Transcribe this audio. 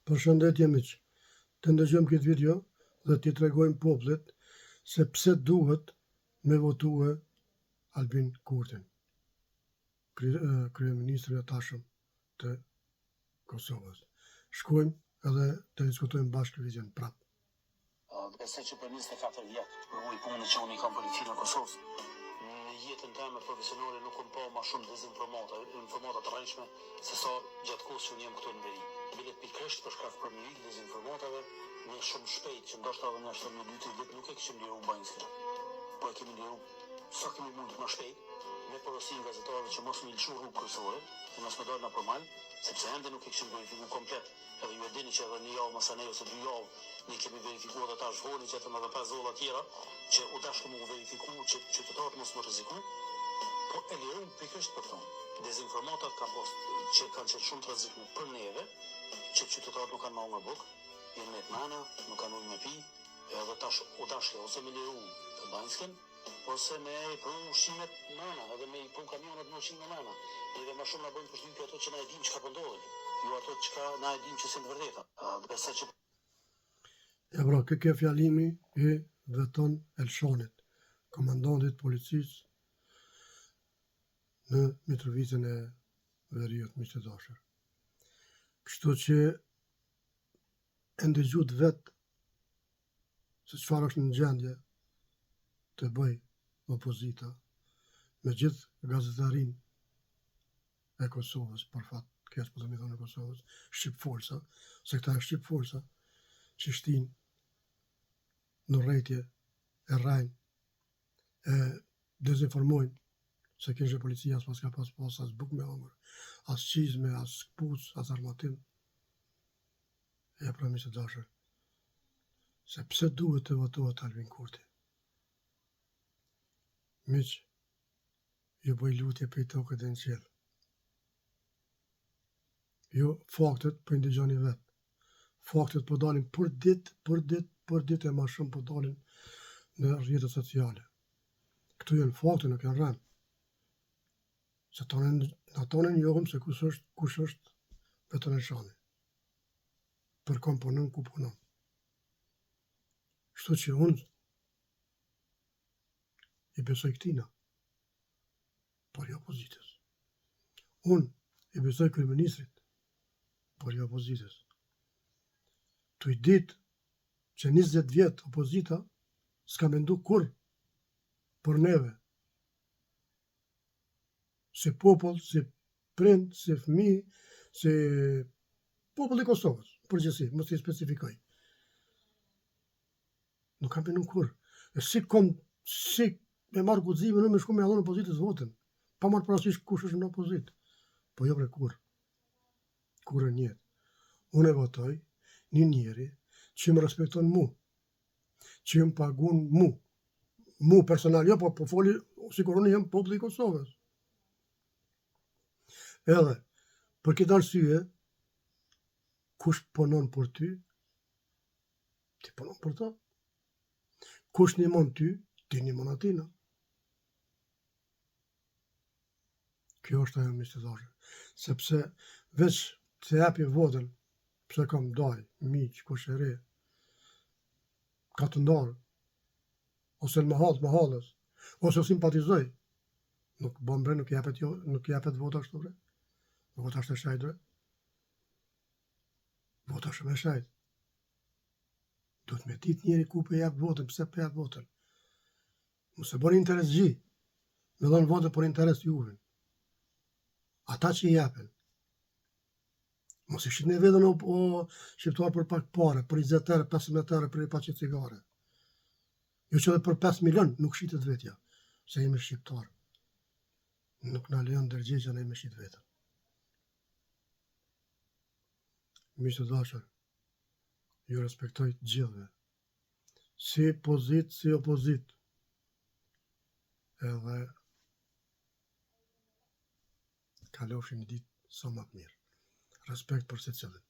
Përshëndetje miq. Të ndëgjojmë këtë video dhe t'i tregojmë popullit se pse duhet me votue Albin Kurtin, kryeministrin e tashëm të Kosovës. Shkojmë edhe të diskutojmë bashkë videon prapë. Besoj që për 24 vjet përvojë pune që unë i kam policinë e Kosovës, në jetën teme profesionale nuk kom pa ma shumë dezinformata, informata të rrejshme se sa gjatë kohës që unë jam këtu në veri. Bile pikërisht për shkak për me ik dezinformatave, ne shumë shpejt që ndoshta edhe nashta një dy tri ditë nuk e kishim liru Banjskën, po e kemi liru sa kemi mund më shpejt, me porosinë gazetarëve që mos me i lëshu rrugë kryesore e mos me dalë nëpër mal, sepse ende nuk e kishim verifiku komplet Edhe ju e dini që edhe një javë masanej ose dy javë ne kemi verifiku edhe tash vonë i gjetëm edhe pesë zolla tjera që u dashke me u verifiku që qytetarët mos me rreziku po e lirum pikërisht për këto dezinformatat kanë pas që kanë qenë shumë të rrezikshme për neve që qytetarët nuk kanë ma hongër bukë janë met mrena nuk kanë ujë me pi edhe tash u dashke ose me liru Banjskën Ose me i pru ushqimet mrena, edhe me i pru kamionat me ushqime mrena. Neve ma shumë na bëjnë përshtypje ato që na e dimë çka po ndodhin, jo ato çka na e dimë që s'janë të vërteta. Besoj që. E pra, ky ke fjalimi i Veton Elshanit, komandantit të policisë në Mitrovicën e Veriut, miq të dashur. Kështu që e ndëgjuat vetë se çfarë është në gjendje të bëjë opozita me gjithë gazetarinë e Kosovës, për fat keq po të thonë e Kosovës, shqipfolsa, se këta janë shqipfolsa, që shtin në urrejtje e rrejnë e dezinformojnë se kishe policia s'paska pas pas as bukë me hangër, as çizme, as këpucë, as armatim. E pra miq të dashur, se pse duhet të votohet Albin Kurti? Miq, ju bëj lutje prej toke deri në qiell. Ju faktet po i ndëgjoni vetë. Faktet po dalin për ditë, për ditë, për ditë e ma shumë po dalin në rrjetet sociale. Këto janë fakte, nuk janë rrenë. Se tonë, na tonë njohim se kush është, kush është Veton Elshani. Për kon punon, ku punon. Kështu që unë i besoj këtina, por jo opozitës. Unë i besoj kryeministrit, por jo opozitës. Tu i ditë që 20 vjet opozita s'ka mendu kurrë për neve. Si popull, si prind, si fëmi, si popull i Kosovës, përgjithësi, mos i specifikoj. Nuk kam mendu kurrë. E si kom, si me marrë guximin unë me shku me ia dhon opozitës votën, pa marrë parasysh kush është në opozitë. Po jo bre kurrë. Kurrë në jetë. Unë e votoj një njeri që më respekton mu, që më pagun mu. Mu personal jo, po po foli sikur unë jam populli i Kosovës. Edhe për këtë arsye kush punon për ty, ti punon për to. Kush nimon ty, ti nimon atina. Kjo është ajo miq të dashur. Sepse veç të japi votën, pse kam daj, miq, kushëri, katundar, ose në mahallë të mahallës, ose simpatizoj. Nuk bën bre, nuk jepet jo, nuk jepet vota ashtu bre. Vota është e shajtë bre. Vota është e shajtë. Duhet me ditë njeri ku po jep votën, pse po jep votën. Mos e bëni interesxhi, me dhënë votën për interes juve. Ata që i jepen. Mos e shitni veten o, o shqiptar për pak pare, për 20 euro, 15 euro, për një paçe cigare. Jo që edhe për 5 milion nuk shitet vetja, se jemi shqiptar. Nuk na lejon ndërgjegja ne me shit veten. Miq të dashur, ju respektoj të gjithëve. Si pozitë, si opozitë. Edhe kalofshi një ditë sa më të mirë. Respekt për secilin.